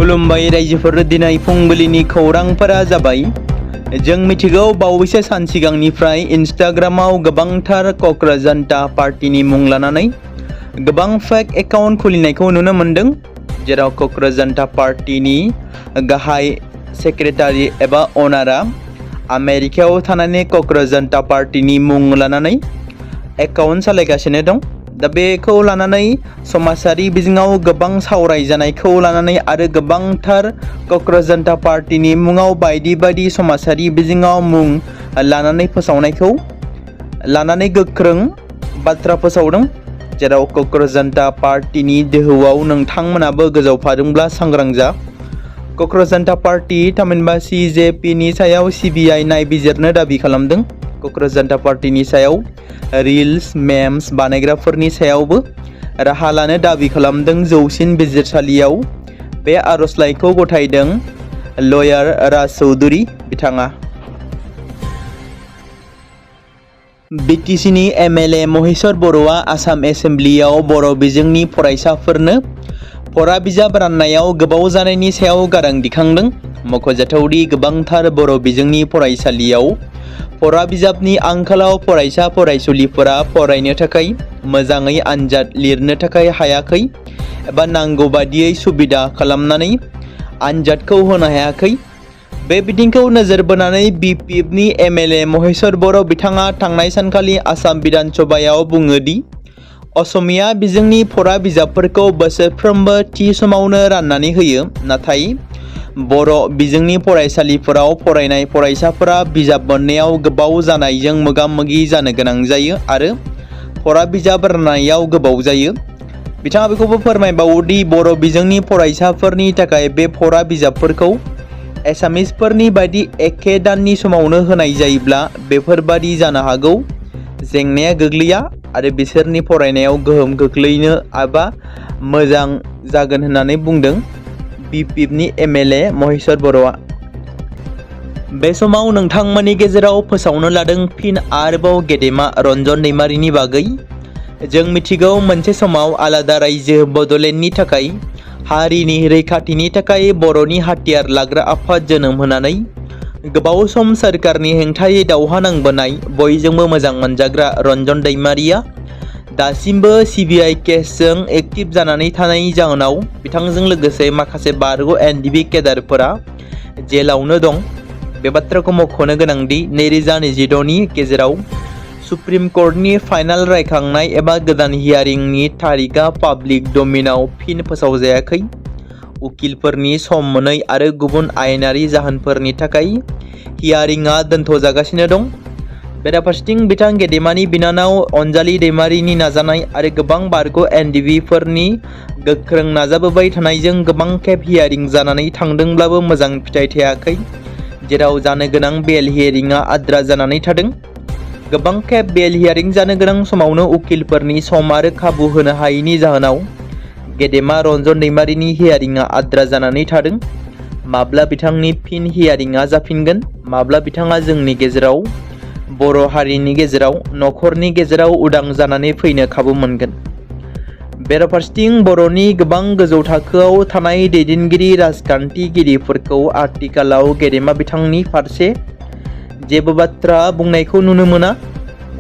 खुलुमबाय रायजोफोर दिनै फुंबिलिनि खौरांफोरा जाबाय। जों मिथिगौ बावैसो सान सिगांनिफ्राय इन्स्टाग्रामाव गोबांथार क'क्राझार पार्टीनि मुं लानानै गोबां फेक एकाउन्ट खुलिनायखौ नुनो मोन्दों, जेराव क'क्राझार पार्टीनि गाहाय सेक्रेटारि एबा अनारआ आमेरिकायाव थानानै क'क्राझार पार्टीनि मुं लानानै एकाउन्ट सालायगासिनो दं। दा बेखौ लानानै समाजारि बिजोङाव गोबां सावरायजानायखौ लानानै आरो गोबांथार क'क्राझार पार्टीनि मुङाव बायदि बायदि समाजारि बिजोङाव मुं लानानै फोसावनायखौ लानानै गोख्रों बाथ्रा फोसावदों, जेराव क'क्राझार पार्टीनि दोहौआव नोंथांमोनाबो गोजावफादोंब्ला सांग्रां जा। क'क्राझार पार्टी थामहिनबा CJPनि सायाव CBI नायबिजिरनो दाबि खालामदों। क'क्राझार पार्टीनि सायाव रिल्स मेम्स बानायग्राफोरनि सायावबो राहा लानो दाबि खालामदों। जौसिन बिजिरसालियाव बे आर'जलाइखौ गथायदों लयार राज चौधुरी बिथाङा। BTCनि MLA महेश्वर बर'आ आसाम एसेम्ब्लियाव बर' बिजोंनि फरायसाफोरनो फरा बिजाब राननायाव गोबाव जानायनि सायाव गारां दिखांदों। मख'जाथावदि गोबांथार बर' बिजोंनि फरायसालियाव फरा बिजाबनि आंखालाव फरायसा फरायसुलिफोरा फरायनो थाखाय मोजाङै आनजाद लिरनो थाखाय हायाखै एबा नांगौ बादियै सुबिदा खालामनानै आनजादखौ होनो हायाखै। बे बिथिंखौ नोजोर बोनानै BPFनि MLA महेश्वर बर' बिथाङा थांनाय सानखालि आसाम बिधान सभायाव बुङो दि असमिया बिजोंनि फरा बिजाबफोरखौ बोसोरफ्रोमबो थि समावनो राननानै होयो, नाथाय बर' बिजोंनि फरायसालिफोराव फरायनाय फरायसाफोरा बिजाब मोननायाव गोबाव जानायजों मोगा-मोगि जानो गोनां जायो आरो फरा बिजाब राननायाव गोबाव जायो। बिथाङा बेखौबो फोरमायबावो दि बर' बिजोंनि फरायसाफोरनि थाखाय बे फरा बिजाबफोरखौ एसामिसफोरनि बायदि एखे दाननि समावनो होनाय जायोब्ला बेफोरबादि जानो हागौ जेंनाया गोग्लैया आरो बिसोरनि फरायनायाव गोहोम खोख्लैनो एबा मोजां जागोन होननानै बुंदों BPFनि MLA महेश्वर बर'आ। बे समाव नोंथांमोननि गेजेराव फोसावनो लादों फिन आरोबाव गेदेमा रन्जन दैमारिनि बागै। जों मिथिगौ मोनसे समाव आलादा रायजो बड'लेण्डनि थाखाय हारिनि रैखाथिनि थाखाय बर'नि हाथियार लाग्रा आफाद जोनोम होनानै गोबाव सम सोरखारनि हेंथायै दावहा नांबोनाय बयजोंबो मोजां मोनजाग्रा रन्जन दैमारिया दासिमबो CBI केसजों एक्टिभ जानानै थानायनि जाहोनाव बिथांजों लोगोसे माखासे बारग' NDP केडारफोरा जेलावनो दं। बे बाथ्राखौ मख'नो गोनांदि 2022नि गेजेराव सुप्रिम कर्टनि फाइनाल रायखांनाय एबा गोदान हियारिंनि तारिखआ पाब्लिक डमेइनाव फिन फोसावजायाखै। उकिलफोरनि सम मोनै आरो गुबुन आयेनारि जाहोनफोरनि थाखाय हियारिंआ दोनथ'जागासिनो दं। बेराफारसेथिं बिथां गेदेमानि बिनानाव अनजालि दैमारिनि नाजानाय आरो गोबां बारग' NDPफोरनि गोख्रों नाजाबोबाय थानायजों गोबां खेब हियारिं जानानै थांदोंब्लाबो मोजां फिथाइ थायाखै, जेराव जानो गोनां बेल हियारिंआ आद्रा जानानै थादों। गोबां खेब बेल हियारिं जानो गोनां समावनो उकिलफोरनि सम आरो खाबु होनो हायैनि जाहोनाव गेदेमा रन्जन दैमारिनि हियारिंआ आद्रा जानानै थादों। माब्ला बिथांनि फिन हियारिंआ जाफिनगोन, माब्ला बिथाङा जोंनि गेजेराव बर' हारिनि गेजेराव न'खरनि गेजेराव उदां जानानै फैनो खाबु मोनगोन। बेराफारसेथिं बर'नि गोबां गोजौ थाखोआव थानाय दैदेनगिरि राजखान्थिगिरिफोरखौ आथिखालाव गेदेमा बिथांनि फारसे जेबो बाथ्रा बुंनायखौ नुनो मोना।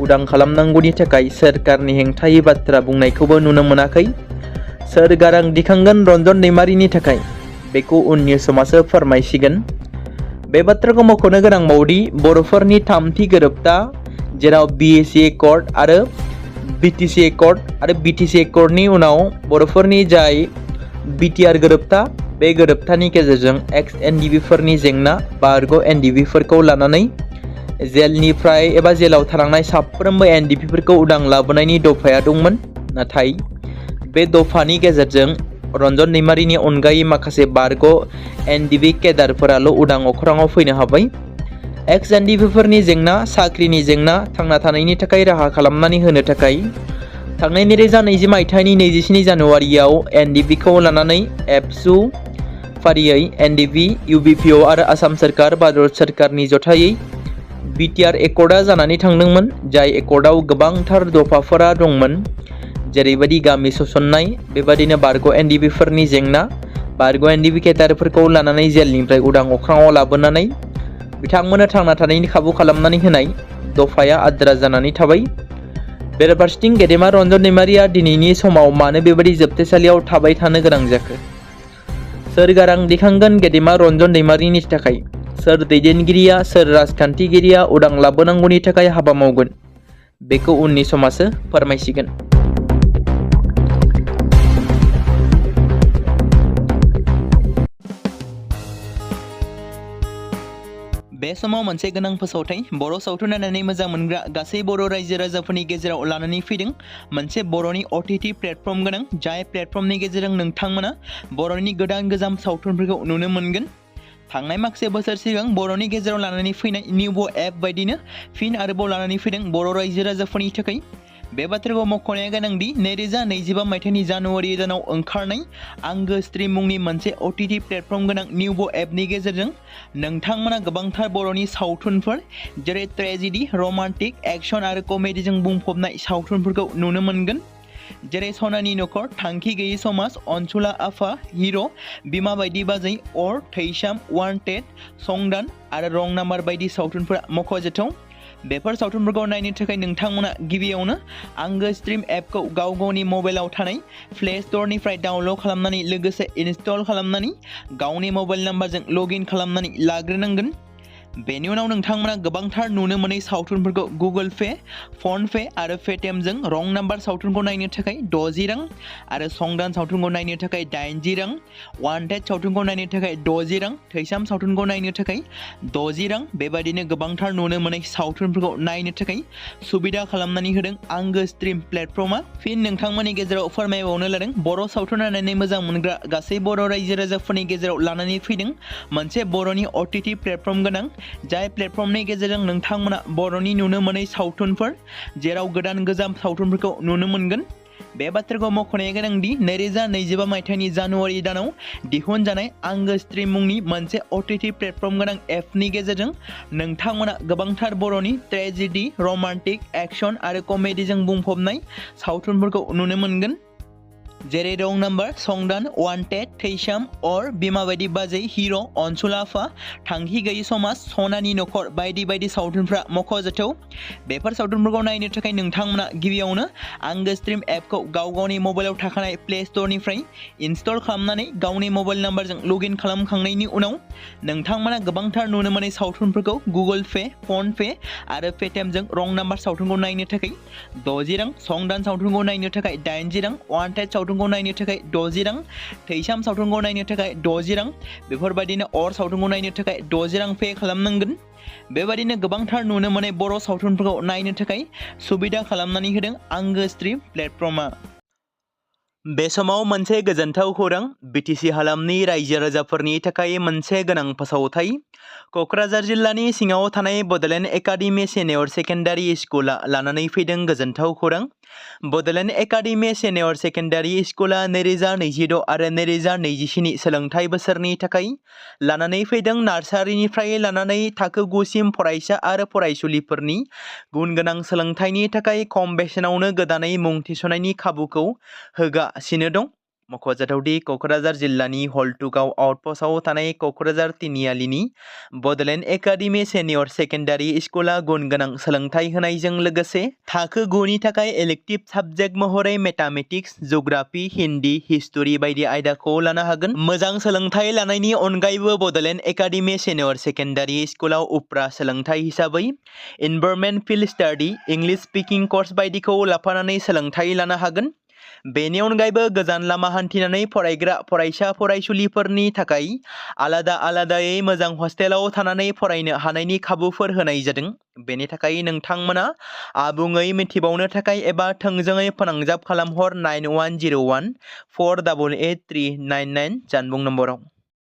उदां खालामनांगौनि थाखाय सोरखारनि हेंथायै बाथ्रा बुंनायखौबो नुनो मोनाखै। सोर गारां दिखांगोन रन्जन दैमारिनि थाखाय, बेखौ उननि समासो फोरमायसिगोन। बे बाथ्राखौ मख'नो गोनांबावदि बर'फोरनि थामथि गोरोबथा, जेराव BAC एकर्ड आरो BTC एकर्ड आरो BTC एकर्डनि उनाव बर'फोरनि जाय BTR गोरोबथा, बे गोरोबथानि गेजेरजों एक्स NDPफोरनि जेंना बारग' NDPफोरखौ लानानै जेलनिफ्राय एबा जेलाव थानांनाय साफ्रोमबो NDPफोरखौ उदां लाबोनायनि दफाया दंमोन। नाथाय बे दफानि गेजेरजों रन्जन दैमारिनि अनगायै माखासे बारग' NDP केडारफोराल' उदां अख्राङाव फैनो हाबाय। एक्स NDPफोरनि जेंना, साख्रिनि जेंना, थांना थानायनि थाखाय राहा खालामनानै होनो थाखाय थांनाय 2020 मायथाइनि 27 जानुवारियाव NDPखौ लानानै एबसु फारियै NDP, UBPO आरो आसाम सोरखार, भारत सोरखारनि जथायै BTR एकर्डआ जानानै थांदोंमोन, जाय एकर्डआव गोबांथार दफाफोरा दंमोन, जेरैबायदि गामि सोसननाय, बेबादिनो बारग' NDPफोरनि जेंना, बारग' इन्डिकेटारफोरखौ लानानै जेलनिफ्राय उदां अख्राङाव लाबोनानै बिथांमोननो थांना थानायनि खाबु खालामनानै होनाय दफाया आद्रा जानानै थाबाय। बेराफारसेथिं गेदेमा रन्जन दैमारिया दिनैनि समाव मानो बेबायदि जोबथेसालियाव थाबाय थानो गोनां जाखो? सोर गारां दिखांगोन गेदेमा रन्जन दैमारिनि थाखाय? सोर दैदेनगिरिया, सोर राजखान्थिगिरिया उदां लाबोनांगौनि थाखाय हाबा मावगोन? बेखौ उननि समासो फोरमायसिगोन। बे समाव मोनसे गोनां फोसावथाय बर' सावथुन नायनानै मोजां मोनग्रा गासै बर' रायजो राजाफोरनि गेजेराव लानानै फैदों मोनसे बर'नि OTT प्लेटफर्म गोनां, जाय प्लेटफर्मनि गेजेरजों नोंथांमोना बर'नि गोदान गोजाम सावथुनफोरखौ नुनो मोनगोन। थांनाय माखासे बोसोर सिगां बर'नि गेजेराव लानानै फैनाय निउबो एप बायदिनो फिन आरोबाव लानानै फैदों बर' रायजो राजाफोरनि थाखाय। बे बाथ्राखौ मख'नाया गोनांदि 2025 मायथाइनि जानुवारि दानाव ओंखारनाय आंगो स्ट्रिम मुंनि मोनसे OTT प्लेटफर्म गोनां निउबो एपनि गेजेरजों नोंथांमोना गोबांथार बर'नि सावथुनफोर जेरै ट्रेजेडि, रमान्टिक, एक्शन आरो कमेडिजों बुंफबनाय सावथुनफोरखौ नुनो मोनगोन। जेरै सनानि नखर, थांखि गैयै समाज, अनसुला आफा, हिर', बिमा बायदि बाजै, अर, थैसाम, वान्टेड, संदान आरो रं नाम्बार बायदि सावथुनफोरा मख'जाथाव। बेफोर सावथुनफोरखौ नायनो थाखाय नोंथांमोना गिबियावनो आंगो स्ट्रिम एपखौ गाव गावनि मबाइलाव थानाय प्ले स्ट'रनिफ्राय डाउनल'ड खालामनानै लोगोसे इनस्टल खालामनानै गावनि मबाइल नाम्बारजों लगइन खालामनानै लाग्रोनांगोन। बेनि उनाव नोंथांमोना गोबांथार नुनो मोनै सावथुनफोरखौ गुगोल पे, फन पे आरो पेटिएमजों रं नाम्बार सावथुनखौ नायनो थाखाय 60 रां आरो संदान सावथुनखौ नायनो थाखाय 80 रां, वान्टेड सावथुनखौ नायनो थाखाय 60 रां, थैसाम सावथुनखौ नायनो थाखाय 60 रां बेबायदिनो गोबांथार नुनो मोनै सावथुनफोरखौ नायनो थाखाय सुबिदा खालामनानै होदों आंगो स्ट्रिम प्लेटफर्मा। फिन नोंथांमोननि गेजेराव फोरमायबावनो लादों बर' सावथुन नायनानै मोजां मोनग्रा गासै बर' रायजो राजाफोरनि गेजेराव लानानै फैदों मोनसे बर'नि OTT प्लेटफर्म गोनां, जाय प्लेटफर्मनि गेजेरजों नोंथांमोना बर'नि नुनो मोनै सावथुनफोर जेराव गोदान गोजाम सावथुनफोरखौ नुनो मोनगोन। बे बाथ्राखौ मख'नाया गोनांदि 2025 मायथाइनि जानुवारि दानाव दिहुनजानाय आंगो स्ट्रिम मुंनि मोनसे OTT प्लेटफर्म गोनां एपनि गेजेरजों नोंथांमोना गोबांथार बर'नि ट्रेजेडि, रमान्टिक, एक्शन आरो कमेडिजों बुंफबनाय सावथुनफोरखौ नुनो मोनगोन। जेरै रं नाम्बार, संदान, वान्टेड, थैसाम, अर, बिमा बायदि बाजै, हिर', अनसुला आफा, थांखि गैयै समाज, सनानि नखर बायदि बायदि सावथुनफ्रा मख'जाथाव। बेफोर सावथुनफोरखौ नायनो थाखाय नोंथांमोना गिबियावनो आंगो स्ट्रिम एपखौ गाव गावनि मबाइलाव थाखानाय प्ले स्ट'रनिफ्राय इनस्टल खालामनानै गावनि मबाइल नाम्बारजों लगइन खालामखांनायनि उनाव नोंथांमोना गोबांथार नुनो मोनै सावथुनफोरखौ गुगोल पे, फन पे आरो पेटिएमजों रं नाम्बार सावथुनखौ नायनो थाखाय 60 रां, संदान सावथुनखौ नायनो थाखाय 80 रां, वान्टेड सावथुनखौ नायनो थाखाय 60 रां, थैसाम सावथुनखौ नायनो थाखाय 60 रां बेफोरबायदिनो अर सावथुनखौ नायनो थाखाय 60 रां पे खालामनांगोन। बेबायदिनो गोबांथार नुनो मोनै बर' सावथुनफोरखौ नायनो थाखाय सुबिदा खालामनानै होदों आंगो स्ट्रिम प्लेटफर्मा। बे समाव मोनसे गोजोनथाव खौरां, BTC हालामनि रायजो राजाफोरनि थाखाय मोनसे गोनां फोसावथाय। क'क्राझार जिल्लानि सिङाव थानाय बड'लेण्ड एकाडेमि सिनियर सेकेन्डारि स्कुला लानानै फैदों गोजोनथाव खौरां। बड'लेण्ड एकाडेमि सिनियर सेकेन्डारि स्कुला 2026 आरो 2027 सोलोंथाइ बोसोरनि थाखाय लानानै फैदों नार्सारिनिफ्राय लानानै थाखो 9 सिम फरायसा आरो फरायसुलिफोरनि गुन गोनां सोलोंथाइनि थाखाय खम बेसेनावनो गोदानै मुं थिसननायनि खाबुखौ होगासिनो दं। मख'जाथावदि क'क्राझार जिल्लानि हल्टुगाव आउटपस्टआव थानाय क'क्राझार तिनिआलिनि बड'लेण्ड एकाडेमि सिनियर सेकेन्डारि स्कुला गुन गोनां सोलोंथाइ होनायजों लोगोसे थाखो 9 नि थाखाय इलेक्टिभ साबजेक्ट महरै मेथामेटिक्स, जिअ'ग्राफि, हिन्दी, हिस्टरि बायदि आयदाखौ लानो हागोन। मोजां सोलोंथाइ लानायनि अनगायैबो बड'लेण्ड एकाडेमि सिनियर सेकेन्डारि स्कुलाव उफ्रा सोलोंथाइ हिसाबै environment field study, English speaking course बायदिखौ लाफानानै सोलोंथाइ लानो हागोन। बेनि अनगायैबो गोजान लामा हान्थिनानै फरायग्रा फरायसा फरायसुलिफोरनि थाखाय आलादा आलादायै मोजां हस्टेलाव थानानै फरायनो हानायनि खाबुफोर होनाय जादों। बेनि थाखाय नोंथांमोना आबुङै मिथिबावनो थाखाय एबा थोंजोङै फोनांजाब खालामहर 9101 488 399 जानबुं नम्बराव।